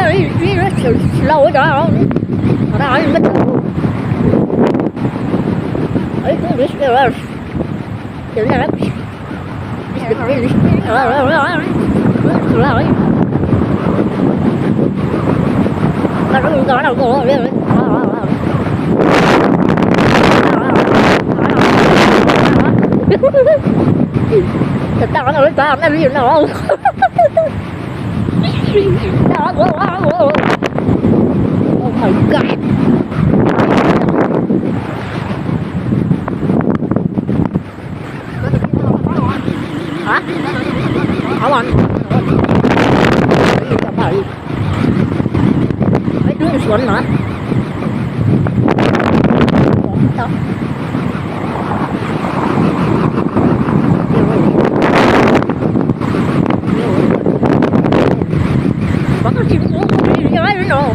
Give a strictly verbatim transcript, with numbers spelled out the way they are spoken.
Ay, ay, ay, slow down. Para kayo matulog. Ay, kung gusto ko, relax. Relax. Relax. Marunong ka na po. Tataka na ulit, parang nalilinaw ako. Oh my God! Ha? Awan. Ay, doon, suwan na. Ito. Baka siguro, ayun, oh.